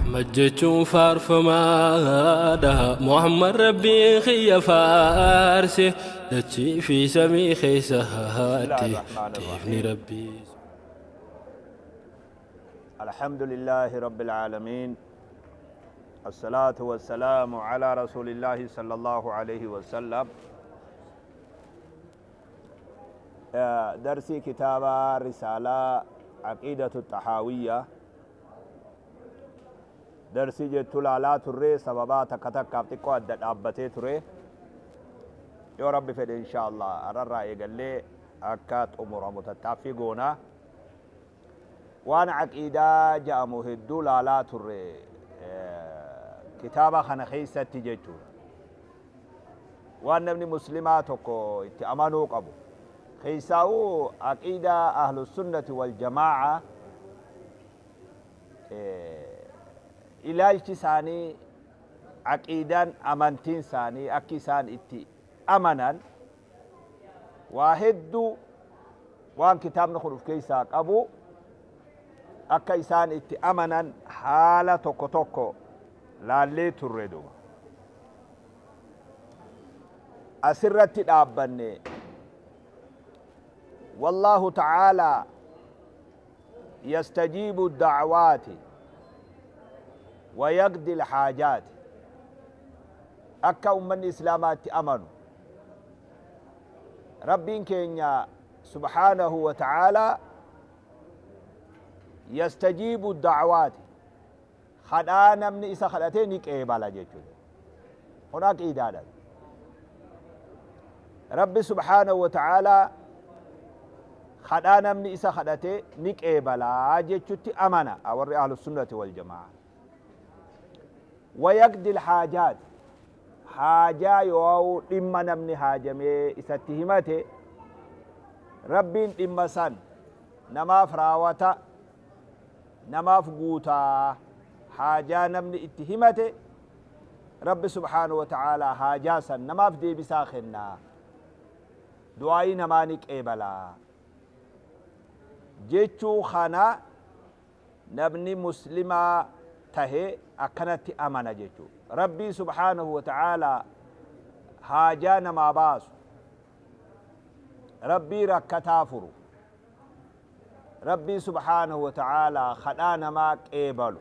Ahmad jechuun faarfamaadha. Muhammad Rabbiin kiyya faarse dachii fi samii keessa بسم الله haatti الرحمن xiifni الرحيم. Rabbii. الحمد لله رب العالمين، الصلاة والسلام على رسول الله صلى الله عليه وسلم. درسي كتابة رسالة عقيدة الطحاوية درسي جت لا تري سببا تكتك تكو أدى أبتي تري يا رب فد إن شاء الله أرى الرأي قال لي أكات أمور متتافقونا وأنا عقيدة جاء مهدو لا لا تري كتابة خنا خيسة تجتو وأنا ابن مسلمات كو اتأمنوا قبو خيساو عقيدة أهل السنة والجماعة ilaalchi isaanii aqiidaan amantiin isaanii akki isaan itti amanan waa hedduu waan kitaabni kun uf keessaa qabu akka isaan itti amanan haala tokko tokko laallee turre duba asirratti dhaabbanne. والله تعالى يستجيب الدعوات ويقضي الحاجات. أكا أمني إسلامات أمنوا ربين كينيا سبحانه وتعالى يستجيب الدعوات خدانا من إسا خدتين كيبالا جيتشون هناك إيدانا رب سبحانه وتعالى خدانا من إسا خدتين نكيبالا جيتشوتي أمنا أوري أهل السنة والجماعة. ويقضي الحاجات حاجة يو إما نمني حاجة مي إساتهمته ربين إما سن نما فراوتا نما فقوتا حاجة نمني اتهمته رب سبحانه وتعالى حاجة سن نما فدي بساخنا دعائي نمانك إبلا جيتشو خانا نبني مسلمة تهي أكنت أمانة جيتشو ربي سبحانه وتعالى حاجانا ما باس ربي ركتافر ربي سبحانه وتعالى خدانا ما قبل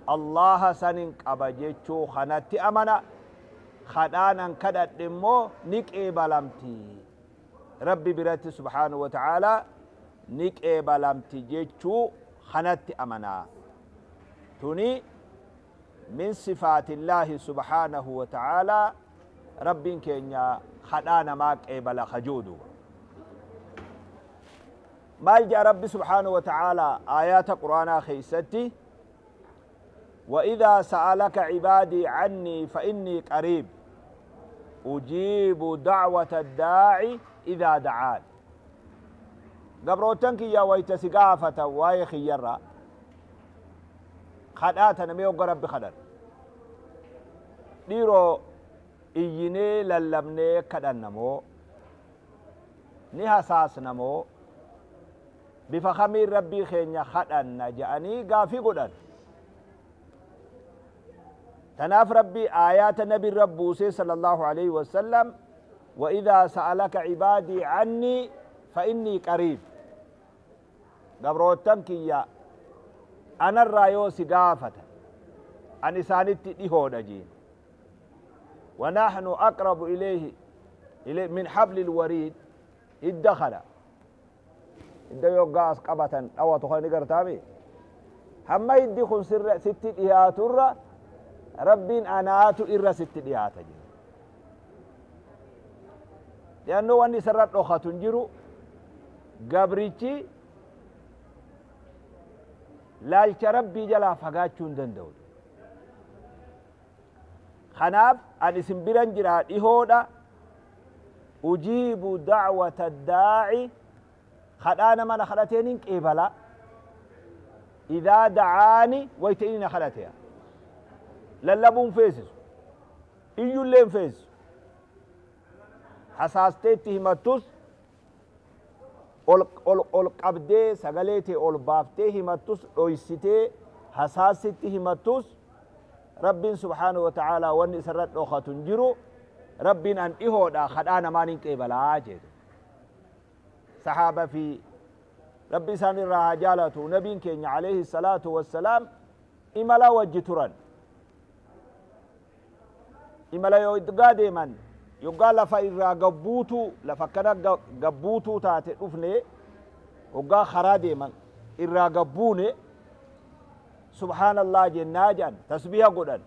الله سنن أبجيتشو خنت أمانة خدانا كدت دمو نك إبلمتي ربي برتي سبحانه وتعالى نك إبلمتي جيتشو خنت أمانة توني من صفات الله سبحانه وتعالى رب كينيا خدانا ما قبل خجودو ما جاء رب سبحانه وتعالى آيات قرآن خيستي وإذا سألك عبادي عني فإني قريب أجيب دعوة الداعي إذا دعان. قبروتنك يا ويتسقافة واي خيرا خداتنا ميو قرب خدر ديرو إيني للمني كدنمو نها ساسنمو بفخمي ربي خينيا خدنا جاني قافي قدن تناف ربي آيات النبي ربوسي صلى الله عليه وسلم وإذا سألك عبادي عني فإني قريب قبروتنك يا أنا الرايو سقافة أن إسانتي إهو نجين ونحن أقرب إليه من حبل الوريد ادخل إذا يوقع قبة أو تخلني قرتامي هم يدخل سر ست إهاتر ربين أنات إر ست إهات لأنه أني سرت أخا تنجرو قبرتي لالcha rabbii jalaa fagaachuu hin danda'u. Kanaaf ani isin biran jiraa dhihoodha. Ujiibu da'wata daa'i kadhaa nama na kadhateen hin qeebala. Idaa da'aani wayta inni na kadhateya. Lallabuun feesisu. Iyyullee hin feesisu. Hasaastee itti himattus ol qabdee sagalee tee ol baaftee himattus dhoysitee Hasaasitti himattus Rabbiin subhaanahu wa ta'aalaa wanni isarra dhokatu hin jiru. Rabbiin an dhihoodha, kadhaa namaan hin qeebalaa jedhe. Sahaaba fi Rabbi isaan irraa haa jaalatu, nabiin keenya alayhi salaatu wassalaam imala wajji turan. Imala yoggaa deeman, yoggaa lafa irraa gabbuutuu, lafa akkana gabbuutuu taate dhufne, yoggaa karaa deeman irraa gabbuune, subhaanallah jennaa jedhan, tasbiha godhan.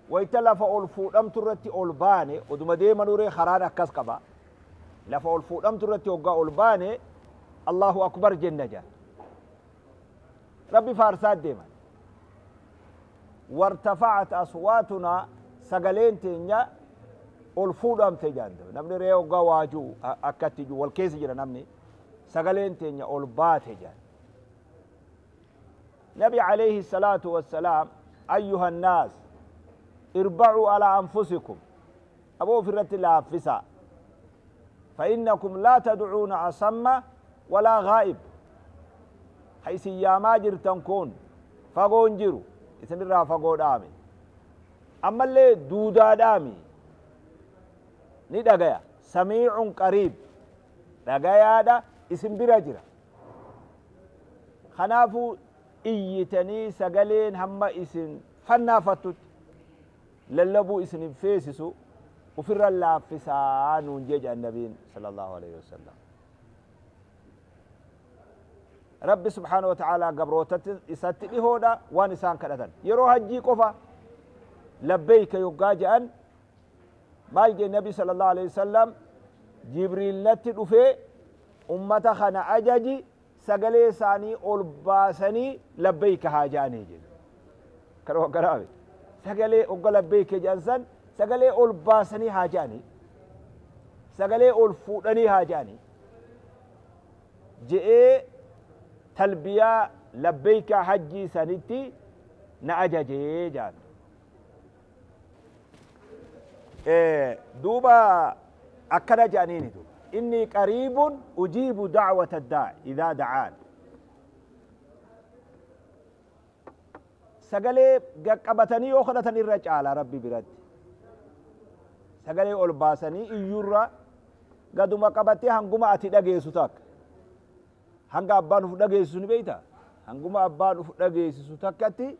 Wayta lafa ol fuudhamtu irratti ol baane, oduma deemanuree karaan akkas qaba, lafa ol fuudhamtu irratti hoggaa ol baane Allahu akbar jenna jedhan. Rabbi faarsaa deeman. Wartafa'at aswaatunaa, sagaleen teenya ol fuudhamte jedhan. Namni ree hoggaa waa ji'u akkatti ji'u wal keessa jira, namni sagaleen teenya ol baate jedhan. Nabi alayhi salaatu wassalaam, ayyuha annaas irba'uu alaa anfusikum, aboo ofirratti laaffisaa, فإنكم لا تدعون أصم ولا غائب, ha isin yaamaa jirtan kun fagoon jiru, isinirraa fagoo dhaame, ammallee duudaa dhaami, ni dhagaya. سميع قريب, dhagayaadha, isin bira jira. Kanaafuu iyyitanii sagaleen hamma isin fannaafattutti lallabuu isin hin feesisu, ufirra laaffisaa nuun jee jedhan nabiin صلى الله عليه وسلم. Rabbi سبحانه وتعالى gabrootatti isatti dhihoodha. Waan isaan kadhatan yeroo hajjii qofa لبيك yoggaa jedhan maal jee nabi صلى الله عليه وسلم? Jibriil natti dhufee, ummata kana ajaji, sagalee isaanii ol baasanii لبيك haa jedhanii jedhe. Kana hogganaabe sagalee hogga لبيك jedhan san sagalee ol baasanii haa jedhanii, sagalee ol fuudhanii haa jedhanii je'ee, talbiyaa لبيك hajjii sanitti na ajajee jedhan. Duuba akkana jedhaniini duuba, إني قريب أجيب دعوة الداع إذا دعان. Sagalee gaqqabatanii yoo kadhatan irra caala Rabbi biratti. Sagalee ol baasanii iyyurra gaduma qabattee hanguma ati dhageessu takka, hanga abbaan uf dhageessisu ni beeyta, hanguma abbaan uf dhageessisu takkatti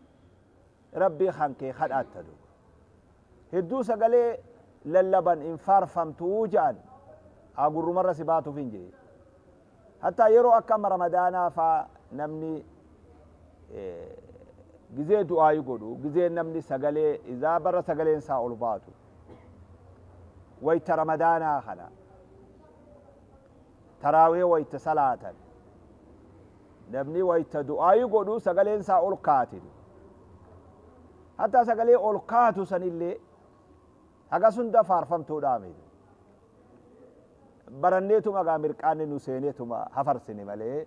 Rabbii hankee kadhaatta. Duuba hedduu sagalee lallaban hin faarfamtuu jedhan, haa gurrumarra si baatuuf hin jee. Hattaa yeroo akka amma Ramadaanaa faa namni gizee du'aayi godhu, gizee namni sagalee izaa barra sagaleen isaa ol baatu wayta Ramadaanaa kana, taraawee wayta salaatan, namni wayta du'aayi godhu sagaleen isaa ol kaati. Hattaa sagalee ol kaatu sanillee hagas hunda faarfamtuudhaa miti. Baranneetuma gaa mirqaanni nu seeneetuma hafarsine malee,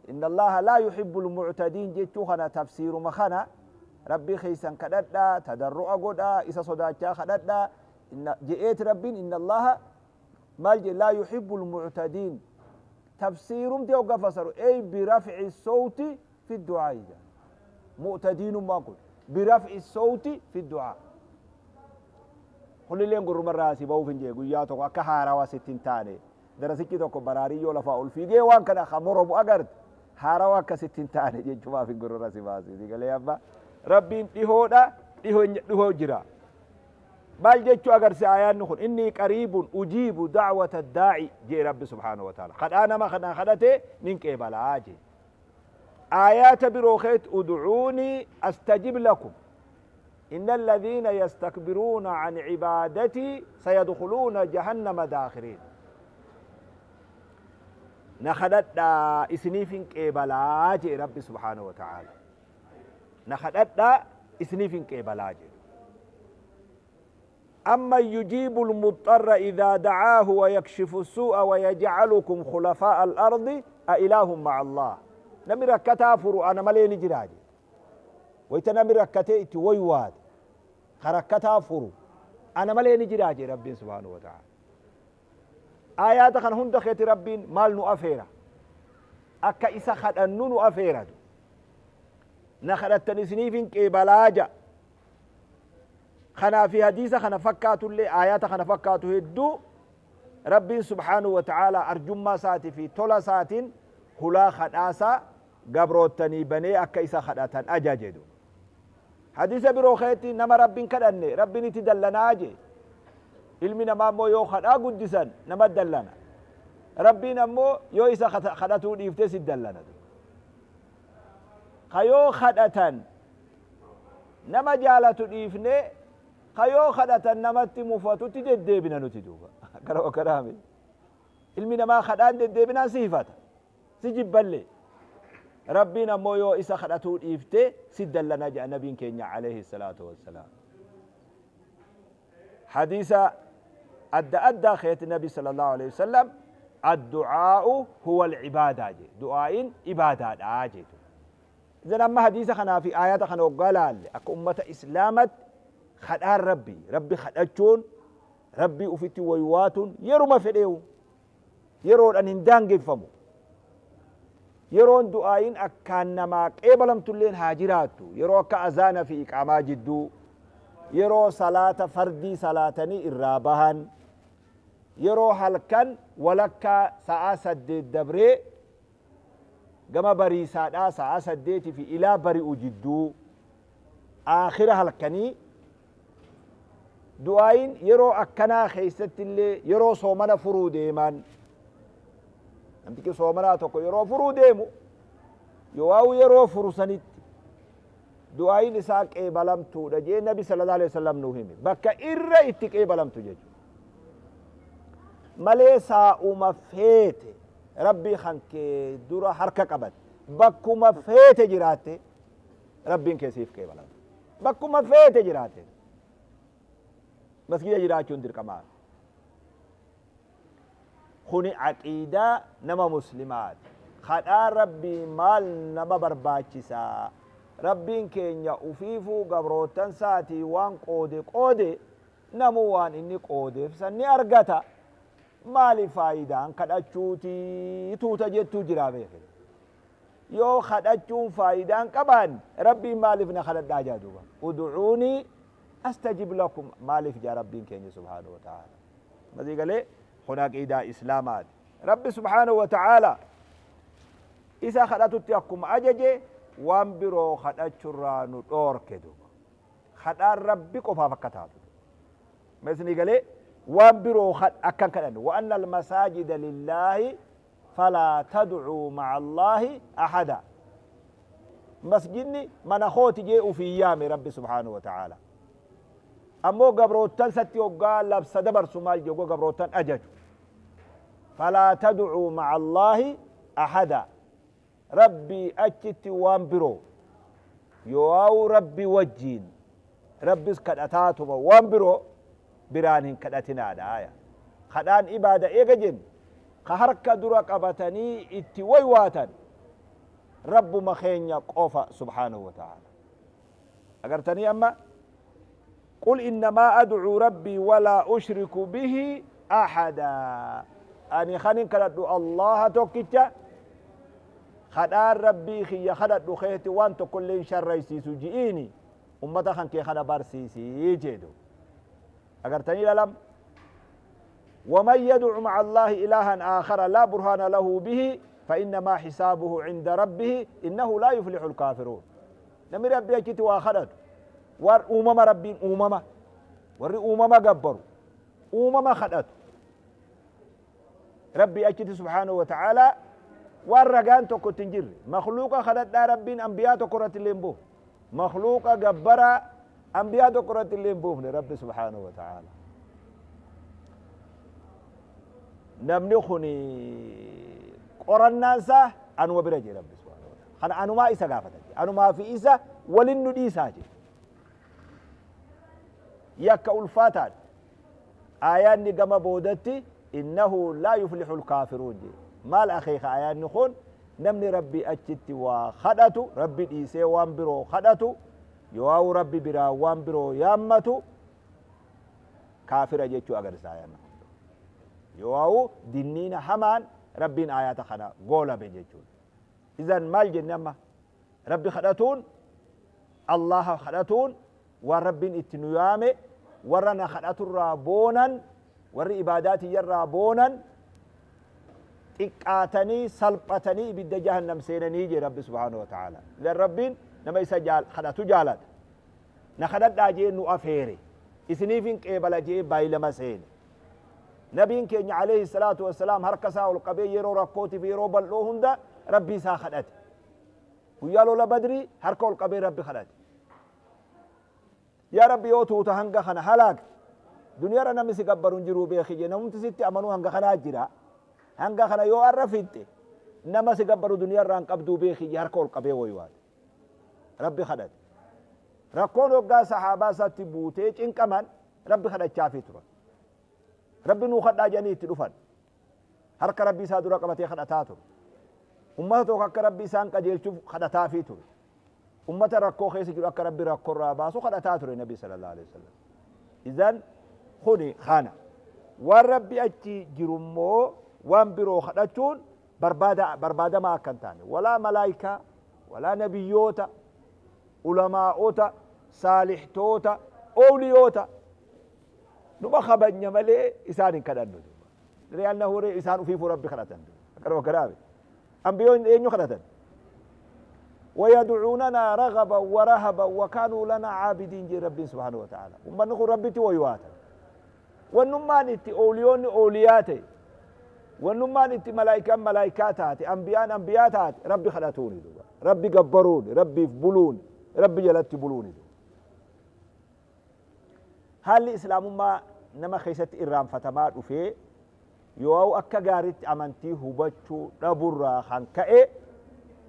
إن الله لا يحب المعتدين jechuu kana, tafsiiruma kana, Rabbii keeysan kadhadhaa, tadarru'a godhaa, isa sodaachaa kadhadhaa je'eeti. Rabbiin إن الله maal je? لا يحب المعتدين. Tafsiirumti hogga fasaru, أي برفع الصوت في الدعاء. Mu'tadiinummaan kun برفع الصوت في الدعاء. Kunilleen gurrumarraa si ba'uuf hin jee, guyyaa tokko akka haarawaa sitti hin taane. Darasichi tokko baraariyyoo lafaa ol fiigee waan kana ka moromu agarte, haarawaa akka sitti hin taane jechumaaf hin gurrurra si baasi galee. Amma Rabbiin dhihoodha, dhihoo jira maal jechuu agarsi ayaanni kun? إني قريب أجيب دعوة الداع jee Rabbi سبحانه وتعالى. Kadhaa nama kana kadhate nin qeebalaa jee. Aayaata biroo keet, ادعوني أستجب لكم إن الذين يستكبرون عن عبادتي سيدخلون جهنم داخرين. Na kadhadhaa, isiniifin qeebalaa jee Rabbi سبحانه وتعالى. Na kadhadhaa, isiniifin qeebalaa jee. أمن يجيب المضطر إذا دعاه ويكشف السوء ويجعلكم خلفاء الأرض أإله مع الله. Namni rakkataa furu ana malee ni jiraa jee. Wayta namni rakkatee itti waywaate ka rakkataa furu ana malee ni jiraa jee Rabbiin سبحانه وتعالى. Aayaata kan hunda keeti Rabbiin maal nu afeera? Akka isa kadhannu nu afeera. Na kadhattan isiniifin qeebalaa ja'a. Kanaa fi hadiisa kana fakkaatullee, aayaata kana fakkaatu hedduu, Rabbiin subhaanahu wa ta'aalaa arjummaa isaatii fi tola isaatiin hulaa kadhaasaa gabroottanii banee akka isa kadhatan ajaje duuba. Hadiisa biroo keessatti nama Rabbiin kadhanne Rabbiin itti dallanaa jee. Ilmi namaa immoo yoo kadhaa guddisan nama dallana. Rabbiin ammoo yoo isa kadhatuu dhiifte si dallana. Ka yoo kadhatan nama jaalatu dhiifnee ka yoo kadhatan namatti mufatutti deddeebina nuti duuba. Akkana akkanaami. Ilmi namaa kadhaan deddeebinaan si hifata. Si jibballee. Rabbiin ammoo yoo isa kadhatuu dhiifte si dallana jedha nabiin keenya alayhi salaatu wassalaam. Hadiisa adda addaa keessatti nabi sallallahu alayhi wasallam addu'aa'u huwa al-ibaadaa jedhe. Du'aa'iin ibaadaadha jedhe. Idan amma hadiisa kanaa fi aayata kana hoggaa laalle, akka ummata islaamatti kadhaan Rabbi, Rabbi kadhachuun, Rabbii ufitti waywaatuun yeruma fedheewu yeroodhaan hin daangeffamu. Yeroon du'aa'iin akkaan namaa qeebalamtulleen haa jiraattu. Yeroo akka azaana fi iqaamaa jidduu, yeroo salaata fardii salaatanii irraa bahan, yeroo halkan walakkaa sa'aa 8 dabree gama bariisaadhaa sa'aa 8 fi ilaa bari'u jidduu, aakhira halkanii, du'aa'iin yeroo akkanaa keessatti illee, yeroo soomana furuu deeman, namtichi soomanaa tokko yeroo furuu deemu yoo yeroo furu sanitti du'aa'iin isaa qeebalamtuudha jee nabi sallallahu alaihi wasallam nuu hime. Bakka irra itti qeebalamtu jechuudha malee saa'uma feete Rabbii kan kee dura harka qabatte, bakkuma feete jiraatte, Rabbiin kee siif qeebalama. Bakkuma feete jiraatte, masgida jiraachuun dirqamaa. Kuni aqiidaa nama muslimaati. Kadhaa Rabbii maal nama barbaachisaa? Rabbiin keenya ufiifuu gabroottan isaatii waan qoode qoode, namuu waan inni qoodeef san ni argata. Maali faayidaan kadhachuuti tuuta jettuu jiraa beeke. Yoo kadhachuun faayidaan qabaan, Rabbiin maaliif na kadhadhaa jaa duuba? Ud'uunii astajib lakum maaliif jaa Rabbiin keenya subhaanahu wa ta'ala? Masii galee, kun aqiidaa islaamaati. Rabbi subhaanahu wa ta'ala isa kadhatutti akkuma ajaje, waan biroo kadhachurraa nu dhoorke duuba. Kadhaan Rabbi qofaaf akka taatu. Masni galee, waan biroo akkan kadhanne. Wa anna almasaajida lillaahi falaa tad'uu ma'a Allaahi ahada. Masjidni mana kooti jee ufii yaame Rabbi subhaanahu wa ta'ala. Ammoo gabroottan satti hoggaa labsa dabarsu maal jee? Hoggaa gabroottan ajaju, falaa tad'uu ma'a Allaahi ahada, Rabbii achitti waan biroo yoo'aawu Rabbi wajjiin Rabbis kadhataatuma waan biroo biraan hin kadhatinaadha. Aya kadhaan ibaada eega jenne, ka harka dura qabatanii itti waywaatan Rabbuma keenya qofa subhaanahu wa ta'ala. Agartanii amma, qul innamaa ad'uu rabbii walaa ushriku bihi ahada, ani kanin kadhadhu Allaha tokkicha, kadhaan Rabbii kiyya kadhadhu keetti waan tokkollee hin sharraysiisu ji'iini ummata kan kee kana barsiisii jedhu. Agartanii lalam, ومن يدع مع الله إلها آخر لا برهان له به فإنما حسابه عند ربه إنه لا يفلح الكافرون. Namni Rabbii achitti waa kadhatu, war uumama Rabbiin uumama, warri uumama gabbaru, uumama kadhatu Rabbii achitti subhaanahu wa ta'aalaa waan ragaan tokko itti hin jirre, makluuqa kadhadhaa Rabbiin anbiyaa tokko irratti illee hin buufne. Makluuqa gabbaraa anbiyaa tokko irratti illee hin buufne Rabbi subhaanahu wa ta'aalaa. Namni kun qorannaan isaa anuma bira jira Rabbi subhaanahu wa ta'ala. Kana anumaa isa gaafata jira. Anumaa fi isa walin nu dhiisaa jira. Yakka ulfaataadha. Aayaanni gama boodatti innahu laa yuflihu lkaafiruun jedhe. Maal akeeka aayaanni kun? Namni Rabbi achitti waa kadhatu, Rabbi dhiisee waan biroo kadhatu, yoo Rabbi biraa waan biroo yaammatu, kaafira jechuu agarsiisa aayaanni kun. Yoo dinniina hamaan Rabbiin aayaata kana goolabe jechuudha. Izan maal jenne amma? Rabbi kadhatuun Allaha kadhatuun waan Rabbiin itti nu yaame. Warra na kadhaturraa boonan, warri ibaadaa tiyyarraa boonan xiqqaatanii salphatanii ibidda jahannam seenanii jee Rabbi subhaanahu wa ta'ala. Idan Rabbiin nama isa kadhatu jaalata. Na kadhadhaa jee nu afeere, isiniifin qeebala jee baay'ilama seene. Nabiin keenya alayhi salaatu wassalaam harka isaa ol qabee yeroo rakkootiif yeroo bal'oo hunda Rabbii isaa kadhate. Guyyaa lola Badrii harka ol qabee Rabbi kadhate. Yaa Rabbi, yoo tuuta hanga kana halaakte, duniyaarra namni si gabbaru hin jiruu beeki jee. Namumti sitti amanuu hanga kanaa jira. Hanga kana yoo arra fixxe, nama si gabbaru duniyaarraa hin qabduu beeki jee. Harka ol qabee waywaate, Rabbi kadhate. Rakkoon hoggaa sahaabaa isaatti buutee cinqaman, Rabbi kadhachaafii turan. Rabbi nuu kadhaa jedhanii itti dhufan. Harka Rabbi isaa dura qabatee kadhataa ture. Ummata tokko akka Rabbi isaan qajeelchuuf kadhataafii ture. Ummata rakkoo keessa jiru akka Rabbi rakkoorraa baasu kadhataa ture Nabi sallallahu alaihi wasallam. Idan kuni kana. Waan Rabbi achi jirummoo waan biroo kadhachuun barbaadamaa akka hin taane, walaa malaayikaa, walaa nabiyyoota, ulamaa'ota, saalihtoota, oowliyoota numa kabajna malee isaan hin kadhannu. Li'annahu isaan ufiifuu Rabbi kadhatan. Akkanuma kanaaf ambiyoon eenyu kadhatan? ويدعوننا رغبا ورهبا وكانوا لنا عابدين جي ربي سبحانه وتعالى. ومن نقول ربي ويواتا ونمان itti ooliyoonni ooliyaa ta'e, wannummaan itti malaayikaan malaayikaa taate, ambiyaan ambiyaa taate, Rabbi kadhatuuni duuba, Rabbi gabbaruuni, Rabbiif buluuni, Rabbi jalatti buluuni duuba. Haalli islaamummaa nama keessatti irraanfatamaa dhufee yoo akka gaariitti amantii hubachuu dhaburraa kan ka'e,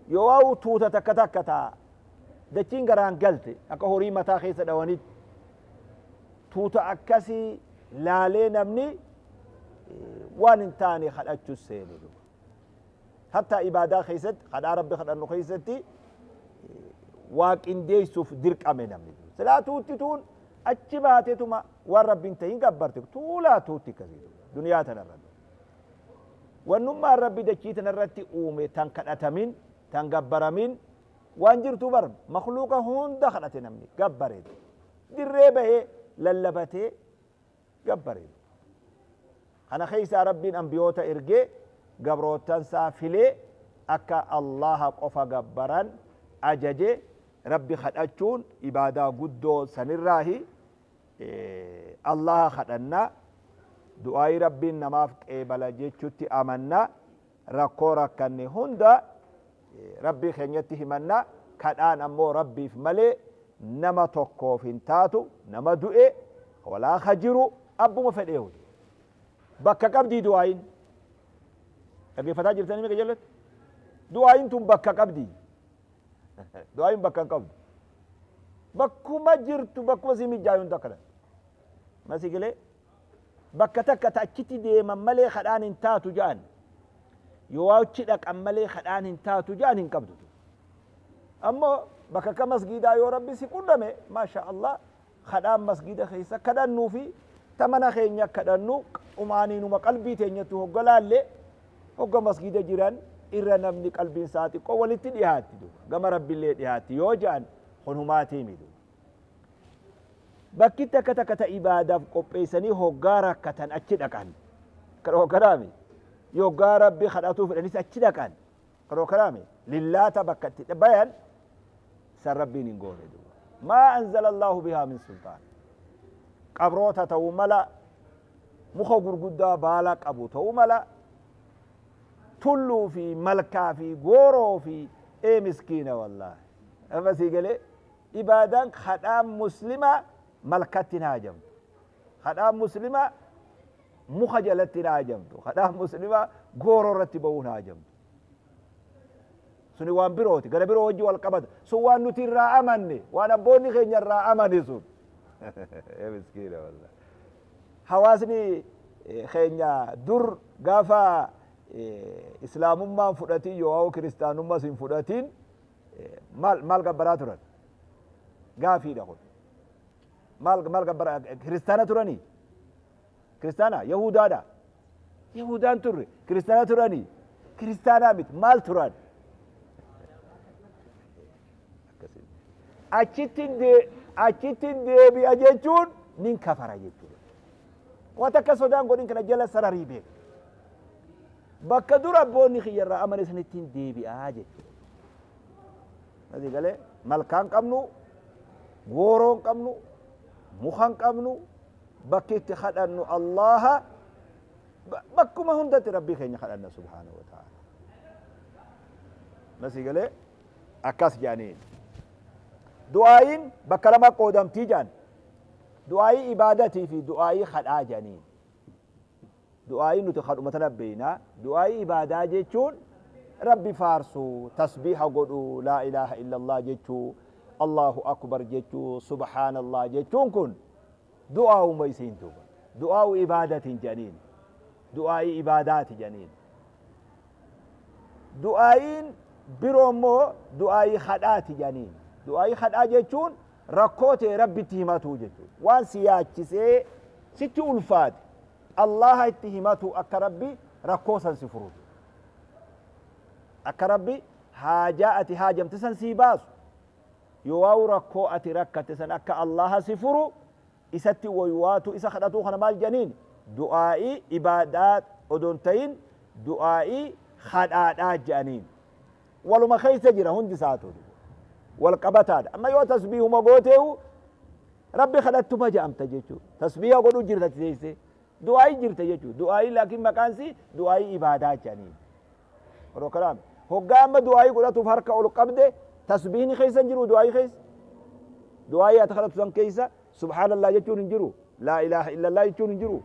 yoo tuuta takka takka taa dachiin garaan galte akka horii mataa keessa dhawanitti, tuuta akkasii laalee namni waan hin taane kadhachuu seene duuba. Hatta ibaadaa keessatti, kadhaa Rabbi kadhannu keessatti waa qindeessuuf dirqame namni. Silaa tuutti tuun achi baatetuma waan Rabbiin ta'in gabbarte tuulaa tuutti akkasii duniyaa tanarra. Wannummaan Rabbi dachii tanarratti uume tan kadhatamin, tan gabbaramin waan jirtu bar makluuqa hunda kadhate namni gabbare, dirree bahee lallabatee gabbare. Kana keessaa Rabbiin ambiyoota ergee gabrootansaa filee akka Allaha qofa gabbaran ajaje. Rabbi kadhachuun ibaadaa guddoo sanirraahi. Allaha kadhannaa, du'aayii Rabbiin namaaf qeebala jechutti amanna. Rakkoo rakkanne hunda Rabbii keenyatti himanna. Kadhaan ammoo Rabbiif malee nama tokkoof hin taatu, nama du'e walaa ka jiru, abbuma fedheehu bakka qabdii. Du'aayin dhaggeeffataa jirtanii meeqa jalatti? Du'aayin tun bakka qabdii? Du'aayin bakka hin qabdu. Bakkuma jirtu, bakkuma si mijaayu hunda kadhatu masigilee. Bakka takka ta achitti deeman malee kadhaan hin taatu ja'an, yoo achi dhaqan malee kadhaan hin taatu ja'an hin qabdu. Ammoo bakka akka masgiidaa yoo Rabbi si qunname, maasha Allah. Kadhaan masgiida keessa kadhannuu fi ta mana keenya kadhannu xumaaniinuma qalbii teenyatti hogga laalle, hogga masgiida jiran irra namni qalbiin isaa xiqqoo walitti dhiyaatti duuba, gama Rabbiillee dhiyaatti yoo ja'an, kun humaatii mi duuba. Bakki takka takka ta ibaadaaf qopheessanii hoggaa rakkatan achi dhaqan kan hogganaami, yoggaa Rabbi kadhatuu fedhanis achi dhaqan kan hogganaami. Lillaata bakka itti bayan san Rabbiin hin goone duuba. ما أنزل الله بها من سلطان. Qabroota ta'uu mala, muka gurguddaa baala qabu ta'uu mala, tulluu fi malkaa fi gooroo fi ee miskiina wallaahi. Amma sii galee, ibaadaan kadhaan muslima malkatti hin haajamtu, kadhaan muslima muka jalatti hin haajamtu, kadhaan muslima gooroo irratti ba'uu hin haajamtu. Suni waan birooti, gara biroo wajji wal qabata. Sun waan nuti irraa amanne, waan abboonni keenya irraa amane sun. Miskiina wallaahi. Hawaasni keenya dur gaafa islaamummaan fudhatin yoo kiristaanummas hin fudhatin, maal maal gabbaraa turan? Gaafiidha kun. Maal maal gabbaraa? Kiristaana turanii? Kiristaana? Yahudaadha? Yahudaan turre. Kiristaana turanii? Kiristaanaa miti. Maal turan? Achittiin deebi'a jechuun nin kafara jechuudha. Waan takka sodaan godhin, kana jala sararii beeka. Bakka dura abboonni kiyyarraa amane sanittiin deebi'aa jechuudha. Asii galee malkaan qabnu, gooroon qabnu, mukan qabnu, bakki itti kadhannu Allaha. Bakkuma hundatti Rabbii keenya kadhanna subhaanahu wa ta'ala. Masii galee akkas jedhaniin. Du'aayiin bakka lama qoodamtii jedhan. Du'aayii ibaadatii fi du'aayii kadhaa jedhaniin. Du'aayii nuti kadhuma tana beekna. Du'aayii ibaadaa jechuun Rabbi faarsuu, tasbiiha godhuu, laa ilaaha illallah jechuu, Allahu akbar jechuu, subhaanallah jechuun kun du'aa'uma isiin duuba. Du'aa'u ibaadatiin jedhaniin. Du'aayii ibaadaati jedhaniin. Du'aayiin biroo immoo du'aayii kadhaati jedhaniin. Du'aayii kadhaa jechuun rakkoo ta'e Rabbitti himatuu jechuudha. Waan si yaachisee sitti ulfaate Allaha itti himatu, akka Rabbi rakkoo san si furu. Akka Rabbi haajaa ati haajamte san sii baasu. Yoo waa'u rakkoo ati rakkatte san akka Allaha si furu isatti waywaatu, isa kadhatuu, kana maal jedhaniin? Du'aa'ii ibaadaa odoon ta'in du'aa'ii kadhaadhaa jedhaniin. Waluma keessa jira, hundi isaatu wal qabataadha. Amma yoo tasbiihuma gooteewu Rabbi kadhattuma jedhamta jechuudha. Tasbiiha godhuu jirta teessee. Du'aa'ii jirta jechuudha. Du'aa'ii laakiin maqaan si du'aa'ii ibaadaa jedhaniin. Odoo kalaam. Hoggaa amma du'aa'ii godhatuuf harka ol qabde, tasbiihni keessa hin jiru du'aa'ii keessa. Du'aa'ii ati kadhatu san keessa subhaanallah jechuun hin jiru. Laa ilaaha illallah jechuun hin jiru.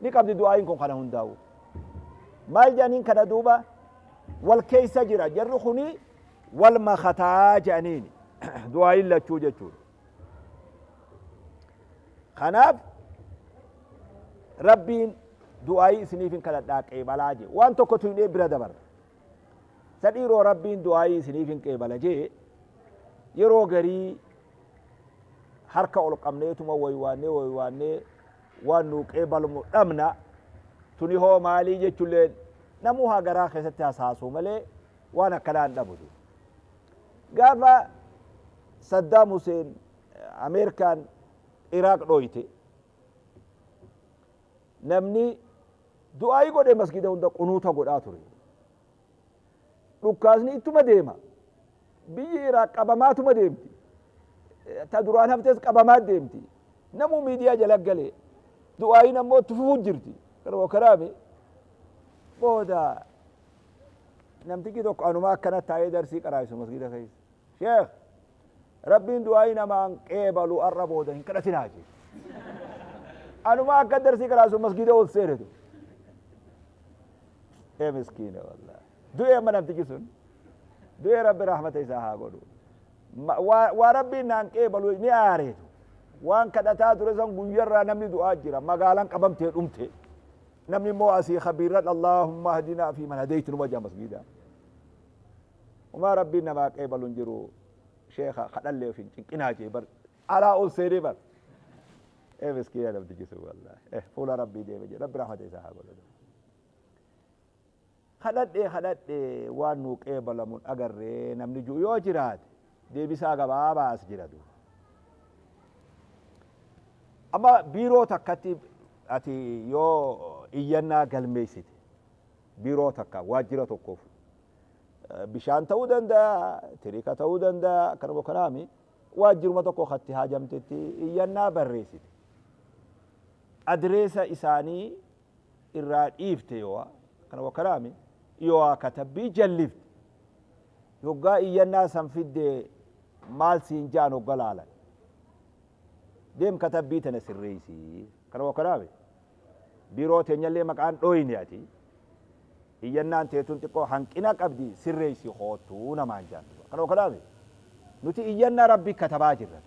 Ni qabdi du'aa'iin kun kana hundaa'u. Maal jedhaniin kana duuba? Wal keessa jira. Jarri kuni wal makataa jedhaniin. Du'aa'iin lachuu jechuudha. Kanaaf Rabbiin du'aayii isiniif hin kadhadhaa qeebalaa jee. Waan tokkotu hin bira dabarra. Sadhiiroo, Rabbiin du'aayii isiniif hin qeebala jee, yeroo garii harka ol qabneetuma waywaannee waywaannee waan nuu qeebalmu dhabna. Tuni hoo maalii jechuullee namuu haa garaa keessatti hasaasuu malee waan akkanaa hin dhabutu. Gaafa Saddaam Huseen Ameerikaan Iraaq dhooyte, namni du'aayii godhee masgida hunda qunuuta godhaa ture. Dhukkaasni ittuma deema. Biyyi Iraaq qabamaatuma deemti. Ta duraan haftes qabamaa deemti. Namuu miidiyaa jala galee. Du'aayiin ammoo itti fufuu jirti. Kanuma karaami. Booda namtichi tokko anuma akkana taa'ee darsii qaraa'isu masgida keessa. "Sheekh, Rabbiin du'aayii namaan qeebalu, arra booda hin kadhatinaa" jee. Anuma akka darsii qaraa'isu masgida ol seenetu. Ee miskiina wallahi. Du'ee amma namtichi sun. Du'ee, Rabbi rahmata isaa haa godhu. Waa Rabbiin naan qeebalu ni aareetu. Waan kadhataa ture san guyyarraa namni du'aa jira. Magaalaan qabamtee dhumte. Namni immoo asii kabiirran Allahumma hadinaa fi man hadaytu numa jaa masgiida. Umaa Rabbiin namaa qeebalu hin jiru. Sheekha, kadhallee of hin cinqinaa jee bar. Alaa ol seenee bar. Ee miskiina namtichi sun wallahi. Eh, fuula Rabbii deeme jee. Rabbi rahmata isaa haa godhu. Kadhadhee kadhadhee waan nuu qeebalamuun agarree namni jiru yoo jiraate, deebisaa gabaabaa as jira duuba. Amma biiroo takkatti ati yoo iyyannaa galmeessite, biiroo takka, waajjira tokkoof, bishaan ta'uu danda'a, tirika ta'uu danda'a, akkanuma kanaami, waajjiruma tokko katti haajamtetti iyyannaa barreessite. Adireesa isaanii irraa dhiifte, yoo akkanuma kanaami, yoo katabbii jallifte, yoggaa iyyannaa san fidde maal siin ja'an hogga laalan? "Deem, katabbii tana sirreessi." Kanuma kanaami, "Biiroo teenyallee maqaan dhooyne, ati iyyannaan teetun xiqqoo hanqina qabdi, sirreessi koottuu" namaan ja'an. Kanuma kanaami, nuti iyyannaa Rabbi katabaa jirra.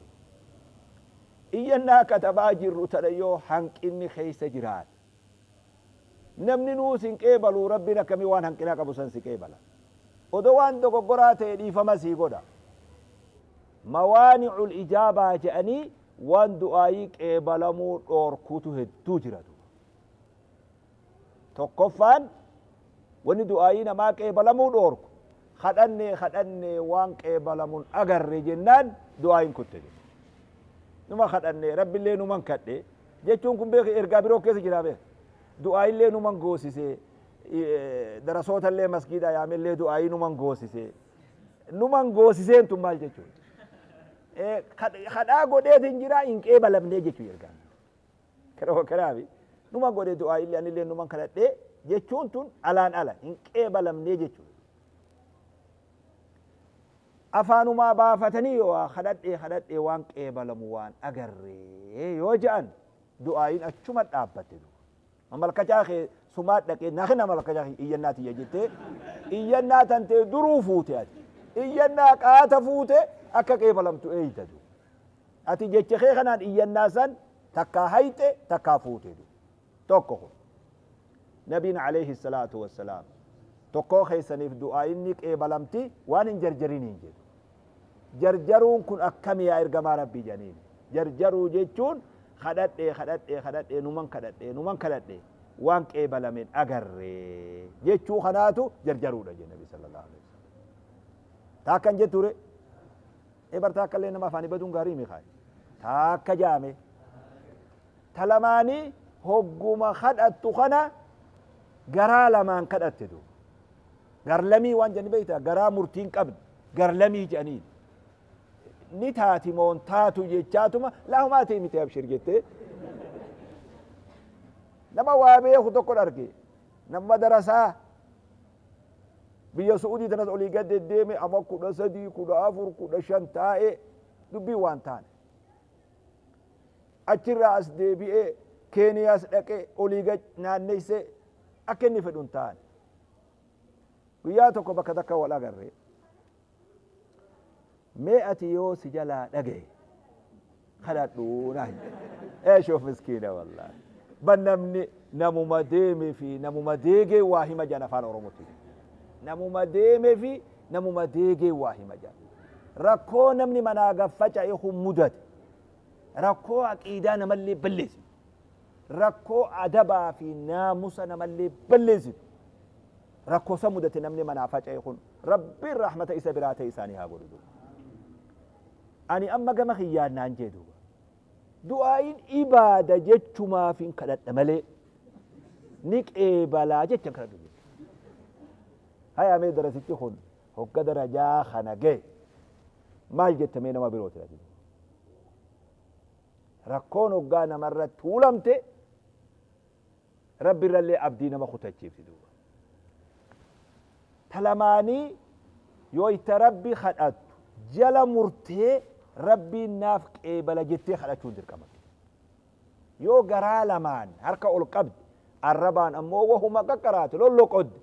Iyyannaa katabaa jirru tana yoo hanqinni keessa jiraate, namni nuus hin qeebalu. Rabbiin akkamii waan hanqina qabu san si qeebala? Odoo waan dogoggoraa ta'e dhiifama sii godha. Mawaani'ul ijaabaa jedhanii waan du'aayii qeebalamuu dhoorkutu hedduu jira. Tokkoffaan, wanni du'aayii namaa qeebalamuu dhoorku Kadhannee kadhannee waan qeebalamun agarre jennaan du'aayin kutte jedhe. Numa kadhannee, Rabbillee numan kadhe jechuun kun beeki ergaa biroo keessa jiraa beeki. Du'aayillee numan goosise, darasootallee masgiida yaamellee du'aayii numan goosise. Numan goosiseen tun maal jechuudha? Kadhaa godheetiin jiraa hin qeebalamnee jechuu ergaan. Kana kanaafi numan godhe du'aayillee anillee numan kadhadhee jechuun tun alaan ala hin qeebalamnee jechuudha. Afaanumaa baafatanii yoo waa kadhadhee kadhadhee waan qeebalamu waan agarree yoo ja'an du'aayin achuma dhaabbatte duuba. Mamalkachaa kee sumaa dhaqee naa kenna mamalkachaa kee iyyannaa tiyya jettee iyyannaa tantee duruu fuute ati. Iyyannaa qaata fuute akka qeebalamtu eeyda duuba. Ati jecha kee kanaan iyyannaa san takkaa hayxe takkaa fuute duuba. Tokko kun. Nabiin alayhi salaatu wassalaam tokkoo keessaniif du'aa'in ni qeebalamti waan hin jarjariniin jedhu. Jarjaruun kun akkami yaa ergamaa Rabbii jedhaniin. Jarjaruu jechuun kadhadhee kadhadhee kadhadhee numan kadhadhee numan kadhadhee waan qeebalamen agarre jechuu kanaatu jarjaruudha jedhe Nabi sallallahu alaihi wasallam. Taakkan jetture ee bar taakka illee nama afaanii baduun gaarii mikaa'e. Taakka jaame. Ta lamaanii hogguma kadhattu kana garaa lamaan kadhatte duuba. Garlamii waan jedhani beektaa garaa murtii hin qabne garlamii jedhaniin. Ni taati moo hin taatu jechaatuma laahumaa ta'e miti abshir jettee. Nama waa beeku tokko arge nama darasaa biyya Su'uudii tanas olii gad deddeeme ama 13 14 15 taa'ee dubbiin waan taane. Achirraa as deebi'ee Keeniyaas dhaqee olii gad naannessee akka inni fedhu hin taane. Guyyaa tokko bakka takka wal agarre. Mee ati yoo si jalaa dhagaye kadhadhu naan jedhe. Ee shoof miskiina wallaahi. Ban namni namuma deeme fi namuma deegee waa hima jedhan afaan Oromootti. Namuma deeme fi namuma deegee waa hima jedhan. Rakkoo namni manaa gad faca'e kun mudate. Rakkoo aqiidaa namallee balleessitu. Rakkoo adabaa fi naamusa namallee balleessitu. Rakkoo san mudate namni manaa faca'e kun Rabbiin rahmata isa biraa ta'e isaanii haa godhu duuba. Ani amma gama kiyyaan naan jee duuba. Du'aa'iin ibaada jechumaafin kadhadha malee ni qeebalaa jechan kadhadhu jechuudha. Haya mee darasichi kun hogga darajaa kana gahe maal jetta mee nama birooti ati? Rakkoon hoggaa namarra tuulamte Rabbi irrallee abdii nama kutachiifti duuba. Ta lamaanii yoo itti Rabbi kadhattu jala murtee Rabbiin naaf qeebala jettee kadhachuun dirqama. Yoo garaa lamaan harka ol qabde arrabaan ammoo wahuma qaqqaraate lolloqodde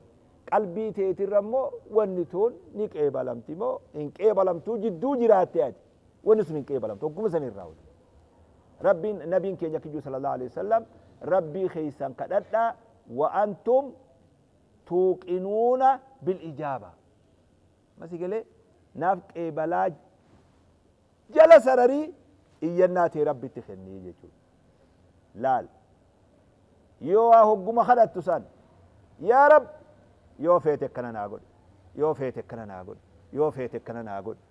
qalbii teetirra immoo wanni tun ni qeebalamti moo hin qeebalamtuu jidduu jiraatte ati wanni sun hin qeebalamtu hogguma san irraa hojii. Rabbiin nabiin keenya kijuu sallallahu alaihi wasallam Rabbii keessan kadhadhaa wa antum tuuqinuuna bil ijaaba. Masi galee naaf qeebalaa jala sararii iyyannaa tee Rabbitti kennii jechuudha. Laal. Yoo waa hogguma kadhattu san yaa Rab yoo feete akkana naa godhi yoo feete akkana naa godhi yoo feete akkana naa godhi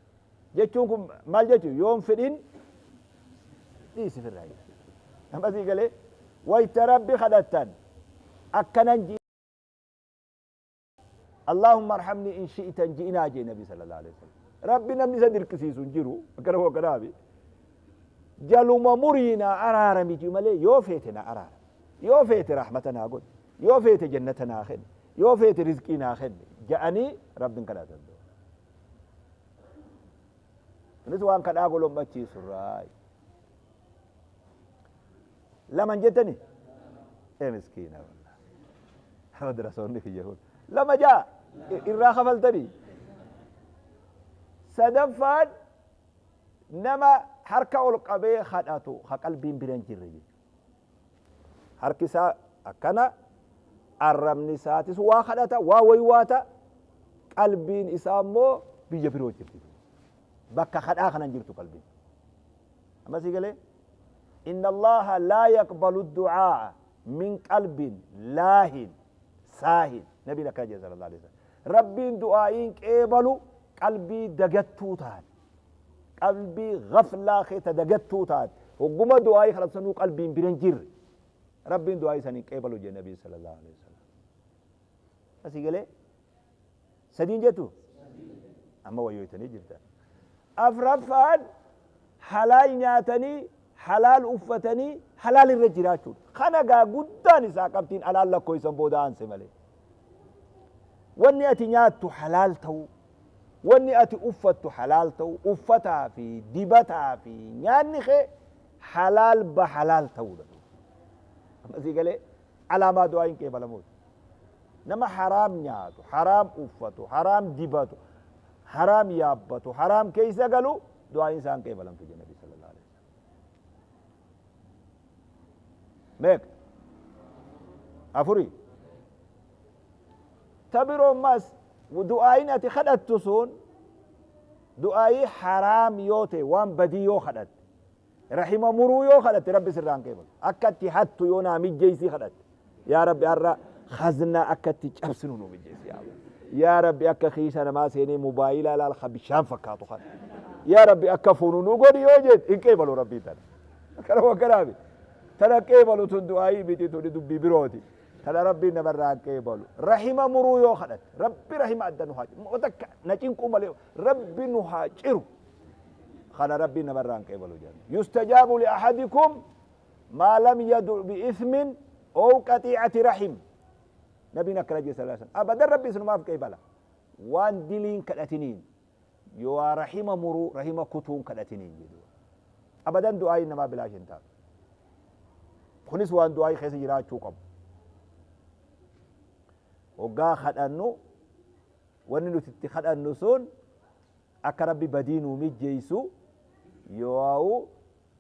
jechuun kun maal jechuun yoon fedhin dhiisi firraa jechuudha. Nama sii galee wayta Rabbi kadhattan akkanan ji Allahumma arhamni in shi'ta hin ji'inaa jee Nabi sallallahu alaihi wasallam. Rabbi namni isa dirqisiisu hin jiru akkana moo akkanaafi. Jaluma murii naa araarami ji'u malee yoo feete na araarami. Yoo feete rahmata naa godhi. Yoo feete jannata naa kenni. Yoo feete rizqii naa kenni. Ja'anii Rabbiin kadhatan. Kunis waan kadhaa golombachiisu irraa. Laman jettani? Ee miskiina wallahi. Madrasoonni kiyya kun. Lama ja'a irraa kafaltanii. Sadaffaan nama harka ol qabee kadhatu ka qalbiin bira hin jirre jechuudha. Harki isaa akkana arrabni isaatis waa kadhata waa waywaata qalbiin isaa immoo biyya biroo jirti. Bakka kadhaa kana hin jirtu qalbiin. Amma sii galee? Inna Allaha laa yaqbalu du'aa'a min qalbin laahin saahin. Nabiin akkana jedhe sallallahu alaihi wasallam. Rabbiin du'aa'iin qeebalu qalbii dagattuu taate, qalbii gaflaa keessa dagattuu taate, hogguma du'aa'ii kadhatu qalbiin bira hin jirre Rabbiin du'aa'ii sanii qeebalu jee Nabii sallallahu alaihi wasallam. Asii galee sadiin jettu amma wayyoytanii jirtan. Afraffaan halaal nyaatanii, halaal uffatanii, halaal irra jiraachuudha. Kana gaa guddaan isaa qabxiin halaal lakkoofsan booda aanse malee. Wanni ati nyaattu halaal ta'uu, wanni ati uffattu halaal ta'uu, uffataa fi dibataa fi nyaanni kee halaal ba halaal ta'uudha. Asii galee alaamaa du'aa hin qeebalamuuti. Nama haraam nyaatu, haraam uffatu, haraam dibatu, haraam yaabbatu, haraam keessa galu du'aan isaan qeebalamtu jedhe Nabi sallallahu alaihi wasallam. Meeqa? Afurii. Ta biroo ammas du'aayin ati kadhattu sun du'aayii haraam yoo ta'e, waan badii yoo kadhatte, rahima muruu yoo kadhatte, Rabbi sirraan qeebalu. Akka itti hattu yoo naa mijjeessii kadhatte, yaa Rabbi har'a khaznaa akka itti cabsinu nu mijjeessi yaa Allah. Yaa Rabbi akka kiisa namaa seenee mobaayilaa laal ka bishaan fakkaatu kana. Yaa Rabbi akka fuunu nu godhi yoo jette hin qeebalu Rabbii tana. Kana wakkanaafi. Tana qeebalu tun du'aayii miti, tuni dubbii birooti. Tana Rabbiin namarraa hin qeebalu. Rahima muruu yoo kadhatte, Rabbi rahima adda nu haa ciru. Takka na cinquu malee Rabbi nu haa ciru. Kana Rabbiin namarraa hin qeebalu jedhan. Yustajaabu li ahadikum maa lam yadu bi'ithmin ow qaxiicati rahim. Nabiin akkana jedhe sallallahu alaihi wasallam. Abadan Rabbi isinumaaf qeebala. Waan diliin kadhatiniin yoo rahima muruu, rahima kutuun kadhatiniin jedhu. Abadan du'aayin namaa bilaash hin taatu. Kunis waan du'aayii keessa jiraachuu qabu. Hoggaa kadhannu wanni nuti itti kadhannu sun akka Rabbi badii nuu mijjeessu yoo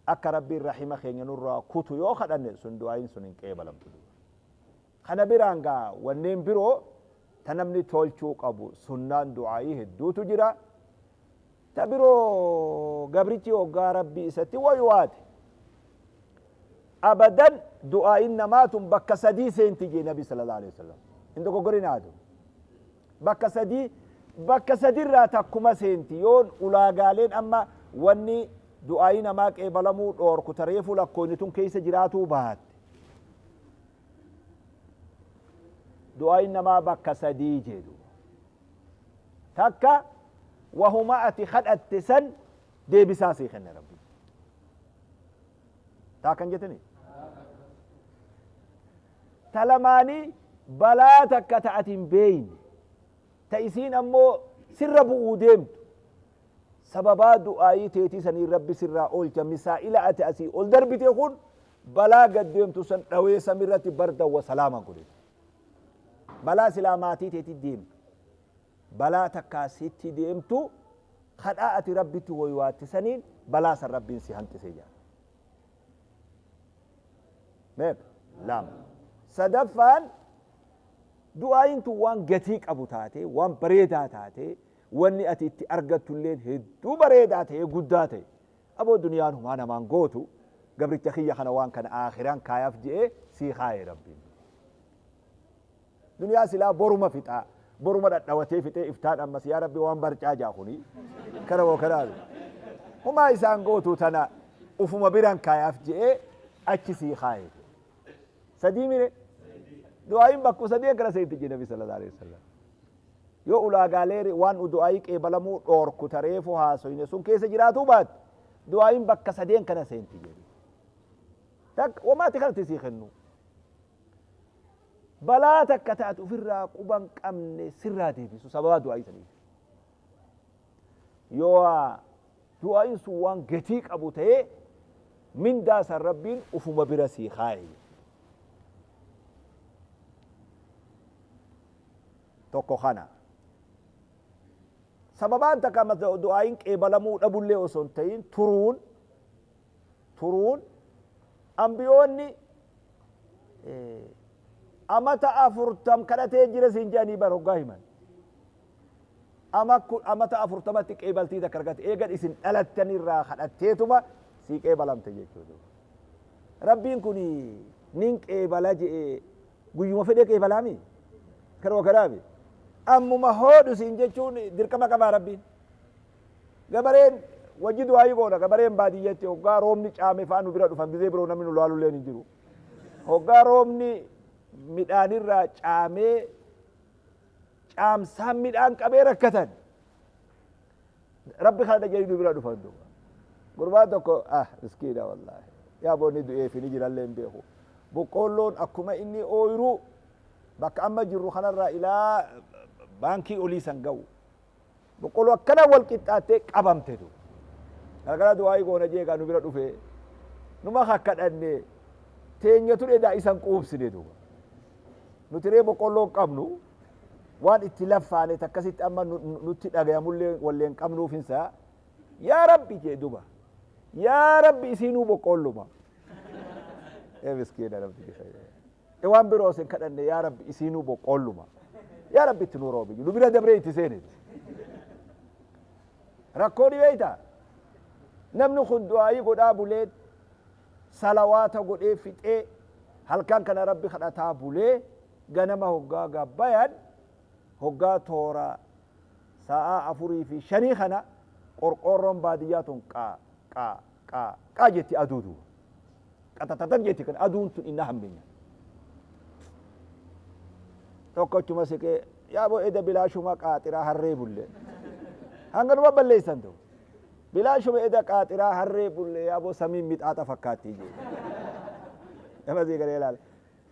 akka Rabbiin rahima keenya nurraa kutu yoo kadhanne sun du'aayin sun hin qeebalamtu. Kana biraan gaa wanneen biroo ta namni tolchuu qabu sunnaan du'aayii hedduutu jira. Ta biroo gabrichi hoggaa Rabbi isatti waywaate abadan du'aayin namaa tun bakka sadii seenti jee Nabi sallallahu alaihi wasallam. Hin dogoggorin haatu. Bakka sadii, bakka sadirraa takkuma seenti yoon ulaagaaleen amma wanni du'aayii namaa qeebalamuu dhoorku tareefu lakkoofni tun keessa jiraatuu baatte. Du'aayin namaa bakka sadii jedhu. Takka wahuma ati kadhatte san deebisaa sii kenne Rabbi. Taa kan jettani? Ta lamaanii balaa takka ta ati hin beeyne, ta isiin ammoo sirra bu'uu deemtu, sababaa du'aayii teetii sanii Rabbi sirraa oolcha. Misaa'ila ati asii ol darbite kun balaa gad deemtu san dhawee samirratti bardan wa salaaman godhe. Balaa silaa maatii teetii deemtu, balaa takkaa sitti deemtu, kadhaa ati Rabbitti woywaatte saniin balaa san Rabbiin si hanqise jedha. Meeqa? Lama. Sadaffaan du'aayin tun waan gatii qabu taate, waan bareedaa taate, wanni ati itti argattu illeen hedduu bareedaa ta'e, guddaa ta'e. Aboo duniyaan humaa namaan gootu, gabricha kiyya kana waan kana aakhiraan kaayaaf je'ee sii kaaye Rabbiin. Duniyaa silaa boruma fixaa, boruma dhadhawatee fixee iftaan ammas yaa Rabbi waan barcaa jaa kuni kana moo kanaa humaa isaan gootu tana ufuma biraan kaayaaf je'ee achi sii kaaye. Sadii mire du'aayin bakku sadii akkana seenti jee Nabi sallallahu alaihi wasallam. Yoo ulaagaalee waan du'aayii qeebalamuu dhoorku tareefu haasoyne sun keessa jiraatuu baatte du'aayin bakka sadeen kana seenti jedhe. Takka wamaati kanatti sii kennu. Balaa takka taate ofirraa quban qabne sirraa deebisu sababaa du'aayii saniif. Yoo du'aayin sun waan gatii qabu ta'ee mindaa san Rabbiin ufuma bira sii kaaye. Tokko kana. Sababaan takka du'aayin qeebalamuu dhabullee osoo hin ta'in turuun ambiyoonni amata 40 kadhatee jira siin jedhanii bar hoggaa himan. Amata 40tti qeebaltii takka argate eegan isin dhalattanirraa kadhatteetuma sii qeebalamte jechuudha. Rabbiin kun nin qeebala je'e guyyuma fedhee qeebalaami? Kanuma kanaami. Ammuma hoodhu siin jechuun dirqama qabaa Rabbiin. Gabareen wajji du'aayii goona. Gabareen baadiyyatti hoggaa roobni caame fa'aa nu bira dhufan, gizee biroo namni nu laalulleen hin jiru. Hoggaa roobni midhaanirraa caamee caamsaan midhaan qabee rakkatan, Rabbi kana jedhanii nu bira dhufan duuba. Gurbaan tokko, ah, miskiina wallaahi, yaa boonni du'eefi ni jirallee hin beeku. Boqqoolloon akkuma inni ooyiruu bakka amma jirru kanarraa ilaa baankii olii san ga'u, boqqolloo akkana wal qixxaattee qabamte tu. Galgala du'aayii goona jeegaa nu bira dhufe, numa kakkadhanne teenya ture daa isan quubsine duuba. Nuti ree boqqolloo qabnu waan itti laffaane takkasitti amma nutti dhagayamullee walleen qabnuufinsa. Yaa Rabbi jee duba, yaa Rabbi isiinuu boqqoolluma. Ee miskiina namtichi keenya. Waan biroo isin kadhanne, yaa Rabbi isiinuu boqqoolluma. Yaa Rabbi itti nuu roobi. Nu bira dabree itti seene. Rakkoo ni beektaa? Namni kun du'aayii godhaa bulee, salawaata godhee fixee, halkan kana Rabbi kadhataa bulee, ganama hoggaa gabbayan, hoggaa toora sa'aa 4 fi 5 kana qorqoorroon baadiyyaa tun qaa qaa qaa qaa jetti, aduu duuba qaxaxaxan jetti. Kan aduun tun inna hammeenya tokkochuma siqee, yaaboo eda bilaashuma qaaxiraa harree bulle, hanga numa balleessan ta'u, bilaashuma eda qaaxiraa harree bulle, yaaboo samiin mixaaxa fakkaatti jee. Nama sii galee ilaala.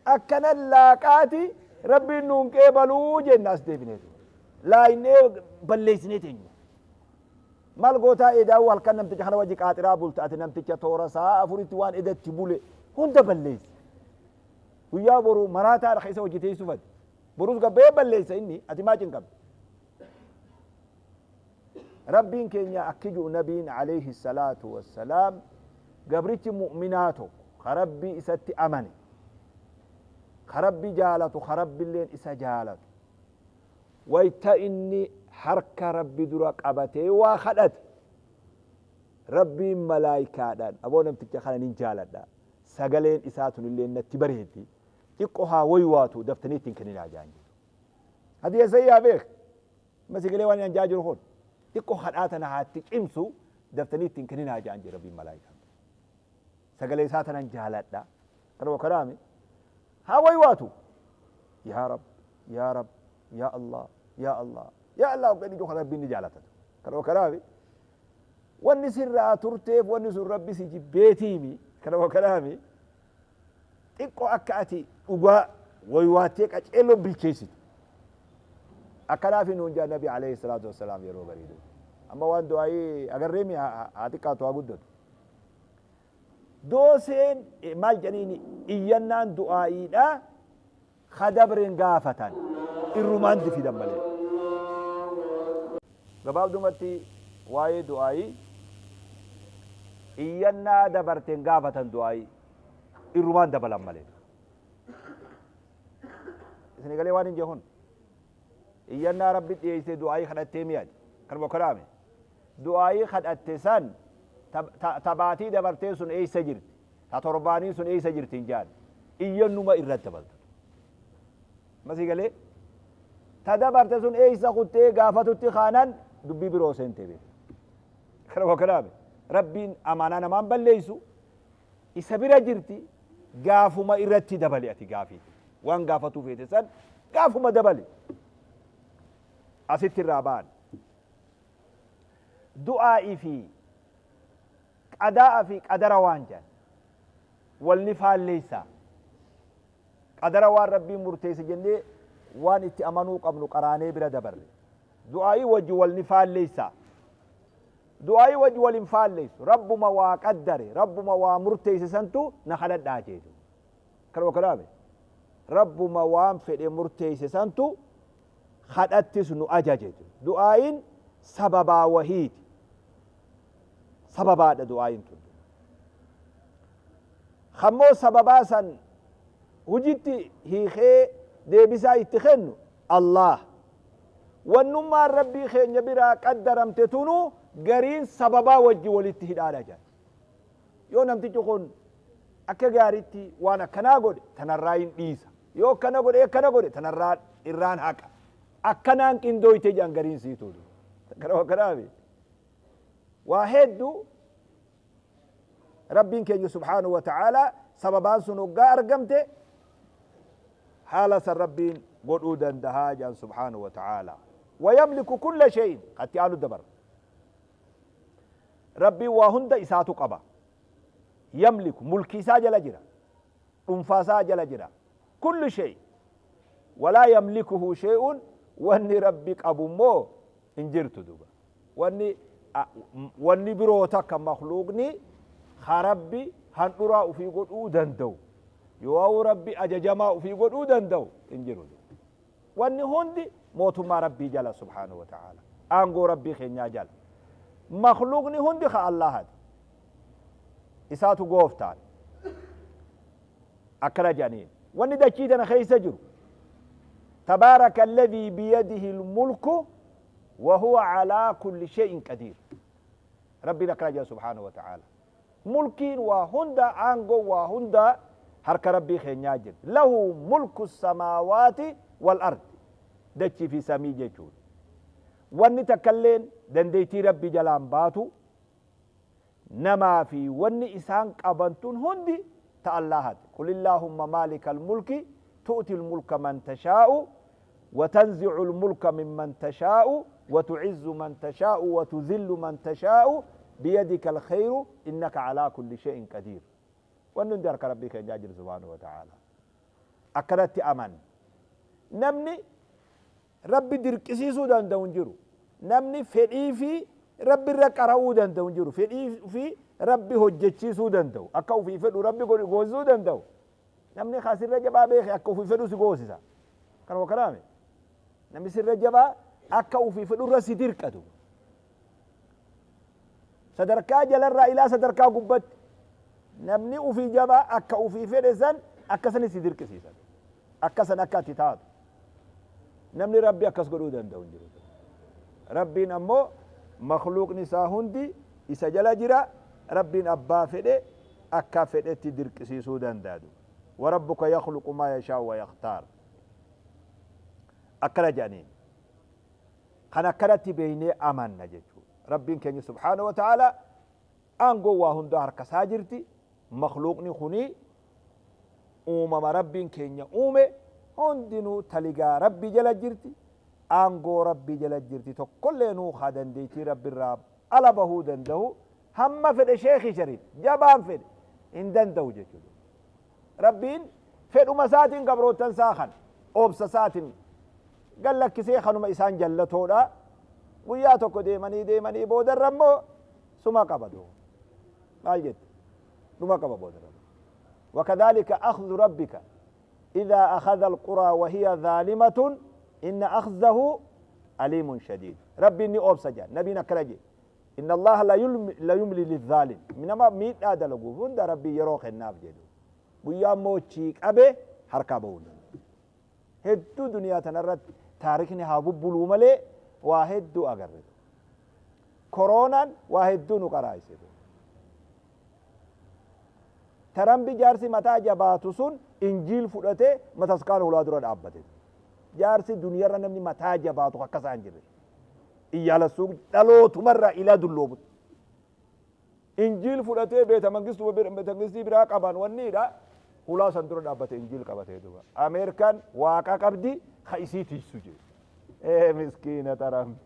Akkana laaqaati Rabbiin nuun qeebaluu jenna, as deebineetu laaynee balleessinee teenyu. Maal gootaa edaa'uu halkan namticha kana wajji qaaxiraa bulta ati? Namticha toora sa'a 4tti waan edatti bule hunda balleessi. Guyyaa boru maraataadha keessa hojii teessufate. Borus gabbee balleessa inni, ati maa cinqabde? Rabbiin keenya akki ji'u, nabiin alayhi salaatu wassalaam, gabrichi mu'minaa tokko ka Rabbii isatti amane, ka Rabbi jaalatu, ka Rabbiilleen isa jaalatu, wayta inni harka Rabbi dura qabatee waa kadhate, Rabbiin malaayikaadhaan, aboo namticha kana nin jaaladha, sagaleen isaa tunillee natti bareeddi, xiqqo haa waywaatu, daftanii ittiin kenninaa jaan jedhu. Hadiya yaa beek masigalee waan an jaa jiru kun, xiqqo kadhaa tana haatti cimsu, daftanii ittiin kenninaa jaan jedhu Rabbiin malaayikaan. Sagalee isaa tanan jaaladha. Kanuma kanaami haa waywaatu. Yaa Rab, yaa Rab, yaa Allah, yaa Allah, yaa Allah hogganni jiru kana Rabbiin ni jaalata. Kanuma kanaami wanni sirraa turteef wanni sun Rabbi si jibbeetiimi. Kanuma kanaami xiqqoo akka ati dhugaa waywaattee qaceelloo bilcheessitu. Akkanaaf nuun jaa nabi alayhi salaatu wassalaam yeroo gariidu. Amma waan du'aayii agarreemi, haa xiqqaatu haa guddatu. Dooseen maal jedhaniin, iyyannaan du'aayiidha kadabreen gaafatan irrumaan fidan malee. Gabaabdumatti waa'ee du'aayii, iyyannaa dabarteen gaafatan du'aayii irrumaan dabalan malee. Isin galee waan hin jehuun iyyannaa Rabbi dhiyeessee du'aayii kadhattee mi'aati. Kanuma kanaame du'aayii kadhatte san tabaatii dabarteen sun eessa jirti? Ta torbaanii sun eessa jirti hin jaan. Iyyannuma irratti dabaltu. Masii galee ta dabarte sun eessa kuttee gaafatutti kaanan dubbii biroo seentee beeku. Kanuma kanaame Rabbiin amaanaa namaan balleessu, isa bira jirti, gaafuma irratti dabale ati gaafiiti. Waan gaafatuu feete san gaafuma dabale. Asitti irraa ba'an. Du'aa'ii fi qadaa'a fi qadara waan jedhan walni faalleessaa. Qadara waan Rabbiin murteesse jennee waan itti amanuu qabnu qaraanee bira dabarre. Du'aa'ii wajji walni faalleessaa. Du'aa'ii wajji wal hin faalleessu. Rabbuma waa qaddare, Rabbuma waa murteesse santu na kadhadhaa jeetu. Kanuma kanaame. Rabbuma waan fedhe murteesse santu kadhattis nu ajaje. Du'aa'iin sababaa wahiiti. Sababaadha du'aa'iin tun. Kammoo sababaa san hujitti hiikee deebisaa itti kennu Allah. Wannummaan Rabbii keenya biraa qaddaramte tunu gariin sababaa wajji walitti hidhaadha jedha. Yoo namtichi kun akka gaaritti waan akkanaa godhe, tanarraa hin dhiisa. Yoo akkana godhe, akkana godhe, tanarraa irraan haqa. Akkanaan qindooyte jedhan gariin siituutu. Kanaaf waa hedduu Rabbiin keenya subhaanahu wa ta'aalaa sababaan sun hoggaa argamte haala san Rabbiin godhuu dandahaa jedhan subhaanahu wa ta'aalaa. Wayamliku kulla shay'in katti aanu dabarra. Rabbiin waa hunda isaatu qaba. Yamliku mulkii isaa jala jira. Dhuunfaa isaa jala jira. Kullu shay walaa yamlikuhu shay'un, wanni Rabbi qabu immoo hin jirtu duuba. Wanni biroo takka makhluuqni ha Rabbi handhuraa ufii godhuu danda'u yoo Rabbi ajajamaa ufii godhuu danda'u hin jiru. Wanni hundi mootummaa Rabbii jala subhaanahu wa ta'ala. Aangoo Rabbii keenyaa jala. Makhluuqni hundi ka Allahati. Isaatu gooftaan. Akkana jedhaniin. Wanni dachii tana keessa jiru. Tabaaraka alladhii biyadihi almulku wa huwa alaa kulli shay'in qadiir. Rabbiin akkana jedha subhaanahu wa ta'ala. Mulkiin waa hunda, aangoo waa hunda harka Rabbii keenyaa jira. Lahu mulku samaawaati wal ardi. Dachii fi samii jechuudha. Wanni takkalleen dandeettii Rabbii jalaan baatu, namaa fi wanni isaan qabantun hundi ta Allahati. Qul illaahumma maalikal mulki tu'til mulka man tashaa'u wa tanzi'ul mulka mimman tashaa'u wa tu'izzu man tashaa'u wa tuzillu man tashaa'u biyadikal khayru innaka alaa kulli shay'in qadiir. Wanni hundi harka Rabbii keenyaa jiru subhaanahu wa ta'ala. Akkanatti aman. Namni Rabbi dirqisiisuu danda'u hin jiru. Namni fedhii fi Rabbi irra qara'uu danda'u hin jiru. Fedhii fi Rabbi hojjechiisuu danda'u. Akka ofii fedhu Rabbi goosisuu danda'u. Namni sirra jabaa beeke akka ofii fedhu si goosisa. Kanuma kanaame. Namni sirra jabaa akka ofii fedhu irra si dirqatu. Sadarkaa jalarraa ilaa sadarkaa gubbatti. Namni ofii jabaa akka ofii fedhe san akka sani si dirqisiisa. Akka san akka ati taatu. Namni Rabbi akkas godhuu danda'u hin jiru. Rabbiin ammoo makhluuqni isaa hundi isa jala jira. Rabbiin abbaa fedhe akka fedhetti dirqisiisuu danda'a. Wa rabbuka yakhluqu maa yashaa'u wa yakhtaar. Akkana jedhaniin. Kan akkanatti beeynee amanna jechuudha. Rabbiin keenya subhaanahu wa ta'ala aangoo waa hundaa harka isaa jirti. Makhluuqni kuni uumama Rabbiin keenya uume hundinuu taligaa Rabbi jala jirti. Aangoo Rabbi jala jirti. Tokkollee nuu haa dandeettii Rabbi irraa ala bahuu danda'u. Hamma fedhe sheekhi shariif jabaan fedhe hin danda'u jechuudha. Rabbiin fedhuma isaatiin gabroottan isaa kan obsa isaatiin gallakkisee kanuma isaan jallatoodha. Guyyaa tokko deemanii deemanii boodarra immoo suma qaba duuba. Maal jette? Dhuma qaba boodarra. وكذلك أخذ ربك إذا أخذ القرى وهي ظالمة إن أخذه أليم شديد. ربي إني أوبسا جان نبينا كرجي إن الله لا يملي للظالم منما ميت هذا لقوف هند ربي يروخ الناف جدو ويا موتشيك أبي حركة بون هدو دنيا تنرد تاريخني هابو بلو ملي واحد أقرد كورونا واحد نقرايسي ترامبي جارسي متى جباتو سن إنجيل فدته متسكان ولا درا دابته جارسي دنيا رنمني متى جباتو كسا انجيل إيالا سوق دلوت مرة إلى دلوب إنجيل فدته بيت منغستو بيت منغستي برا قبان ونيدا ولا سندر دابته إنجيل قبته دوبا أمريكان واقع قبدي خيسي تيسوجي إيه مسكينة ترامب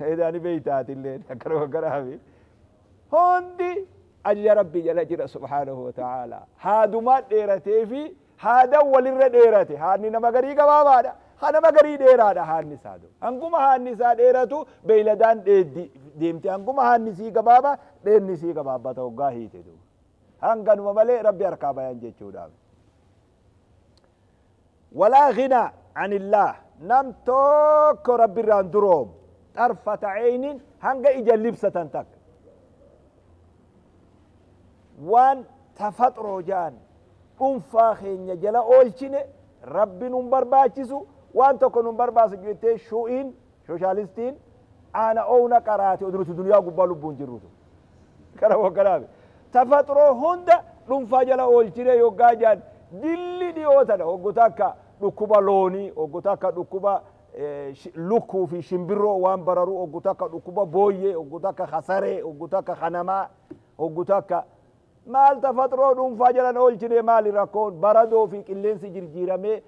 إذا أنا بيتات الليل كرو كرامي هوندي أجل ربي جل جلاله سبحانه وتعالى هادو ما ديرتي في هذا ولر ديرتي هاني نما غري غبابا خنا ما غري ديرادا هاني سادو هنكما هاني سا ديرتو بيلدان ديمتي هنكما هاني سي غبابا ديني سي غبابا تو غاهيتي دو هنغن مملي ربي اركابا ينجچودا ولا غنى عن الله نم توك ربي راندروم طرفة عين هنغ اجا لبسة تك وان تفطرو جان أنفا خينيا جلا أولشيني ربي نمبر باتشيسو وان توكو نمبر باسو جيتي شوئين شوشاليستين أنا أونا قراتي أدرس الدنيا قبالو بونجروتو كرامو كرامي تفطرو هند ننفا جلا أولشيني يوغا جان دلي ديوتنا وقتاكا Dhukkuba loonii, oggu takka dhukkuba lukkuu fi shimbirroo waan bararuu, oggu takka dhukkuba booyyee, oggu takka kasaree, oggu takka kanamaa, oggu takka maal tafaxroo dhuunfaa jalan oolchine. Maali rakkoon? Baradoo fi qilleensi jirjiiramee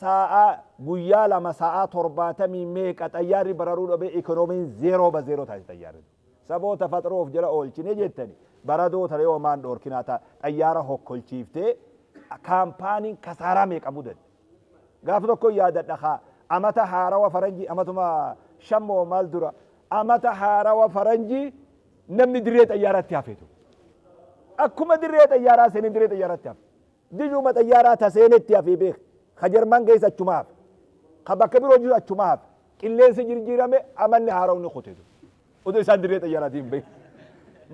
sa'aa guyyaa 2 sa'aa 70 meeqa xayyaarri bararuu dhabee ikoonomiin zeeroo ba zeeroo taate xayyaarri. Saboo tafaxroo of jala oolchine jettani baradoo tana yoo maan dhoorkinaa ta xayyaara hokkolchiiftee kaampaaniin kasaaraa meeqa mudatte. Gaafa tokko yaadadha kaa amata haarawa faranjii, amatuma shammoo maal dura, amata haarawa faranjii namni dirree xayyaaratti hafetu. Akkuma dirree xayyaaraa seeneen dirree xayyaaratti hafe. Diyyuma xayyaaraa ta seenetti hafee beek. Ka Jarman keessa achuma hafe. Ka bakka biroo jiru achuma hafe. Qilleensi jirjiirame, amanni haarawni kutetu. Odoo isaan dirree xayyaaraatiin hin bahin.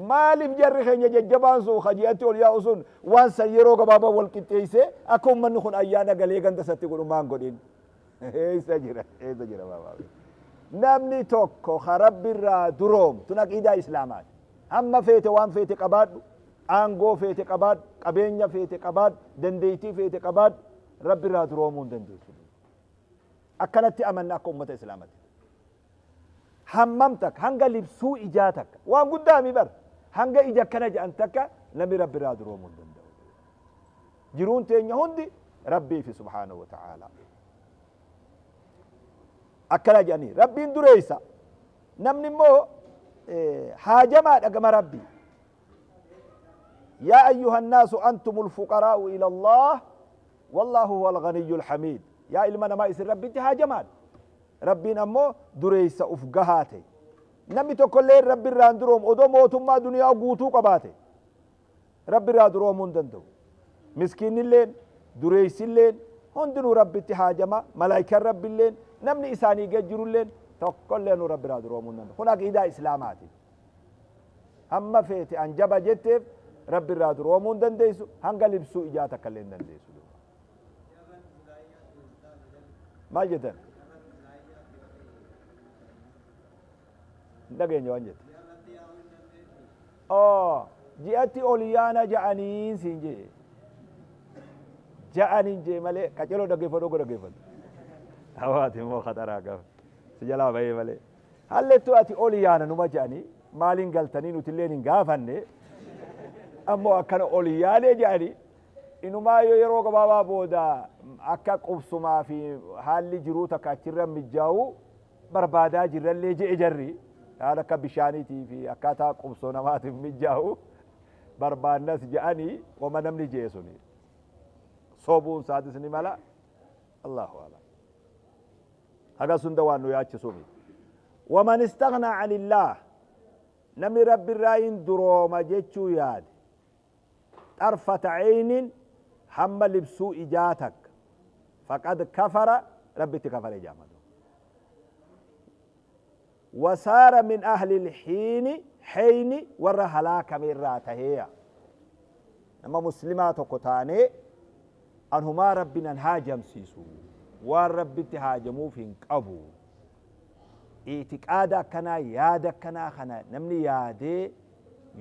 Maaliif jarri keenya jajjabaan sun ka ji'atti ol yaa'u sun waan san yeroo gabaabaa wal qixxeessee akka uummanni kun ayyaana galee ganda isatti godhu maan godhin? Eessa jira? Eessa jira baabaa? Namni tokko ka Rabbi irraa duroomu tun aqiidaa Islaamaati. Hamma feete waan feete qabaadhu, aangoo feete qabaadhu, qabeenya feete qabaadhu, dandeettii feete qabaadhu, Rabbi irraa duroomuu hin dandeessu. Akkanatti amanna akka uummata Islaamatti. Hammam takka, hanga libsuu ijaa takka, waan guddaa mi bar, hanga ija akkana jedhan takka namni Rabbi irraa duroomuu hin danda'u. Jiruun teenya hundi Rabbii fi subhaanahu wa ta'ala. Akkana jedhanii Rabbiin dureessa. Namni immoo haajamaadha gama Rabbii. Yaa ayyuha nnaasu antumul fuqaraa'u ila Allah wallaahu huwal ganiyyul hamiid. Yaa ilma namaa, isin Rabbitti haajamaadha. Rabbiin ammoo dureessa uf gahaa ta'e. Namni tokkollee Rabbi irraa hin duroomu, odoo mootummaa duniyaa guutuu qabaate. Rabbi irraa duroomuu hin danda'u. Miskiinnilleen, dureessilleen hundinuu Rabbitti haajama, malaayikaan Rabbilleen, namni isaanii gad jirulleen tokkollee nu Rabbi irraa duroomuu hin danda'u. Kun aqiidaa Islaamaati. Hamma feete an jaba jetteef Rabbi irraa duroomuu hin dandeessu, hanga libsuu ijaa takka illee hin dandeessu. Maal jettan? Hin dhageenye waan jette. Oo, ji'atti ol yaana ja'aniin siin jee. Ja'aniin jee malee qaceloo dhaggeeffadhu, ogo dhaggeeffadhu. Hawaati immoo khaxaraa qaba. Si jalaa bahee malee. Hallettuu ati ol yaana numa ja'anii maaliin galtanii nutilleen hin gaafanne, ammoo akkana ol yaanee ja'anii inumaa yoo yeroo gabaabaa booda akka qubsumaa fi haalli jiruu takka achirra mijjaa'u barbaadaa jirrallee je'e jarri, haala akka bishaaniitii fi akkaataa qubsoo namaatiif mijjaa'u barbaannas je'anii. Wama namni je'e suni sobuun isaatis ni mala, Allahu a'lam. Hagas hunda waan nu yaachisuu miti. Waman istaghnaa anillaah, namni Rabbi irraa hin durooma jechuu yaade, xarfata eynin, hamma libsuu ijaa takka, faqad kafara, Rabbitti kafare jedhama. Wasaara min ahli lxiini heyni, warra halaakame irraa taheeya. Nama muslimaa tokko taanee anumaa Rabbi nan haajamsiisu, waan Rabbitti haajamuuf hin qabu, itiqaada akkanaa, yaada akkanaa kana namni yaadee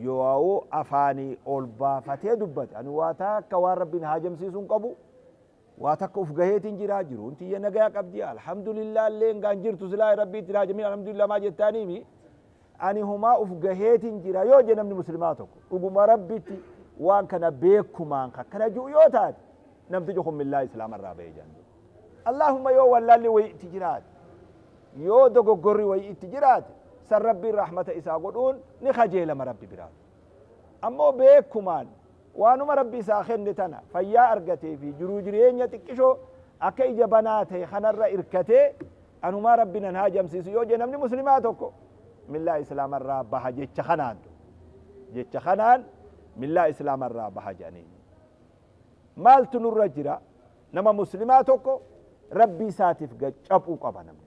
yoo afaanii ol baafatee dubbate, ani waa takka waan Rabbiin haajamsiisuu hin qabu, waa takka uf gaheetiin jira, jiruun tiyya nagaa qabdi, alhamdulillah illee ngaan jirtu, silaa Rabbiitti hin haajamin alhamdulillah maa jettaaniimi, ani humaa uf gaheetiin jira yoo je namni muslimaa tokko dhuguma Rabbitti waan kana beekumaan akkana ji'u yoo taate, namtichi kun millaa islaama irraa bahee jedhan. Allahumma yoo wallaalli wayii itti jiraate, yoo dogoggorri wayii itti jiraate, san Rabbiin rahmata isaa godhuun ni kajeelama Rabbi biraa. Ammoo beekumaan waanuma Rabbi isaa kenne tana fayyaa argatee fi jiruu jireenya xiqqishoo akka ija banaa ta'e kanarra irkatee anumaa Rabbi nan haajamsiisu yoo jee namni muslimaa tokko, millaa islaamarraa baha jecha kanaan. Jecha kanaan millaa islaamarraa baha jedhanii. Maaltu nurra jira? Nama muslimaa tokko Rabbii isaatiif gad cabuu qaba namni.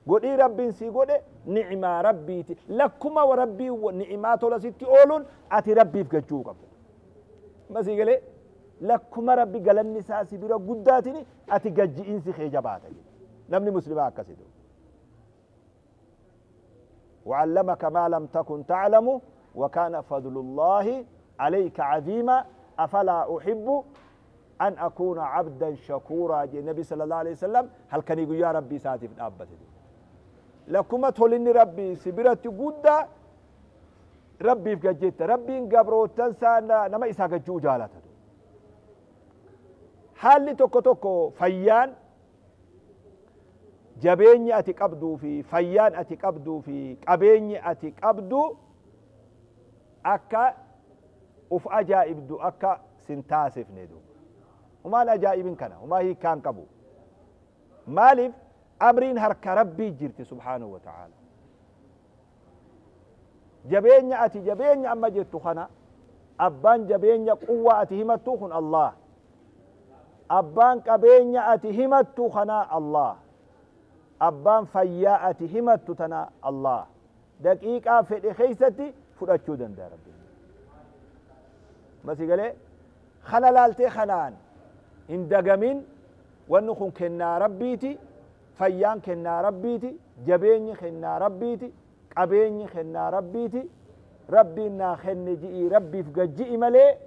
Godhii Rabbiin sii godhe ni'imaa Rabbiiti. Lakkuma Rabbii ni'imaa tola sitti ooluun ati Rabbiif gachuu qabda. Masii galee lakkuma Rabbi galanni isaa si bira guddaatiin ati gajji'iinsi kee jabaata. Namni muslimaa akkasitu. وعلمك ما لم تكن تعلم وكان فضل الله عليك عظيما أفلا أحب. An akuuna abdan shakuuraa jee Nabi sallallahu alaihi wasallam halkanii guyyaa Rabbii isaatiif dhaabbate. Lakkuma tolinni Rabbii si biratti guddaa, Rabbiif gajjetta. Rabbiin gabroottan isaa nama isaa gajjuu jaalata. Haalli tokko tokko, fayyaan, jabeenyi ati qabduu fi fayyaan ati qabduu fi qabeenyi ati qabdu akka uf ajaa'ibdu akka sin taasifne duuba. Humaan ajaa'ibin kana humaa hiikkaan qabu. Maaliif? Amriin harka Rabbii jirti subhaanahu wa ta'aala. Jabeenya ati jabeenya amma jettu kana, abbaan jabeenya quwwaa ati himattu kun Allah. Abbaan qabeenya ati himattu kana Allah. Abbaan fayyaa ati himattu tana Allah. Daqiiqaa fedhe keessatti fudhachuu danda'a Rabbiin. Masi galee kana laaltee kanaan hin dagamin. Wanni kun kennaa Rabbiiti, fayyaan kennaa Rabbiiti, jabeenyi kennaa Rabbiiti, qabeenyi kennaa Rabbiiti. Rabbiin naa kenne ji'ii Rabbiif gajji'i malee,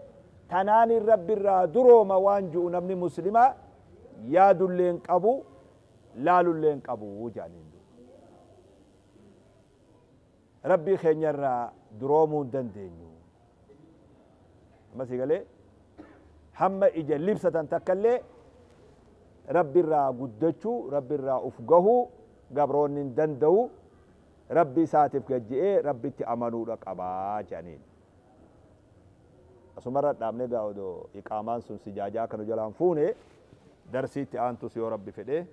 tanaanin Rabbirraa durooma waan ji'u namni muslimaa yaadulleen qabu, laalulleen qabu jedhaniin. Rabbii keenyarraa duroomuu hin dandeenyu. Amma si galee, hamma ija libsatan takkallee Rabbirraa guddachuu, Rabbirraa uf gahuu gabroonni hin danda'u. Rabbi isaatiif gajji'ee Rabbitti amanuudha qabaa jedhaniin. Asumarra dhaabne gaa, odoo iqaamaan sun sijaajaa akka nu jalaan fuune, darsiitti aantus yoo Rabbi fedhe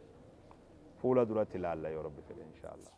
fuula duratti ilaalla, yoo Rabbi fedhe, insha Allah.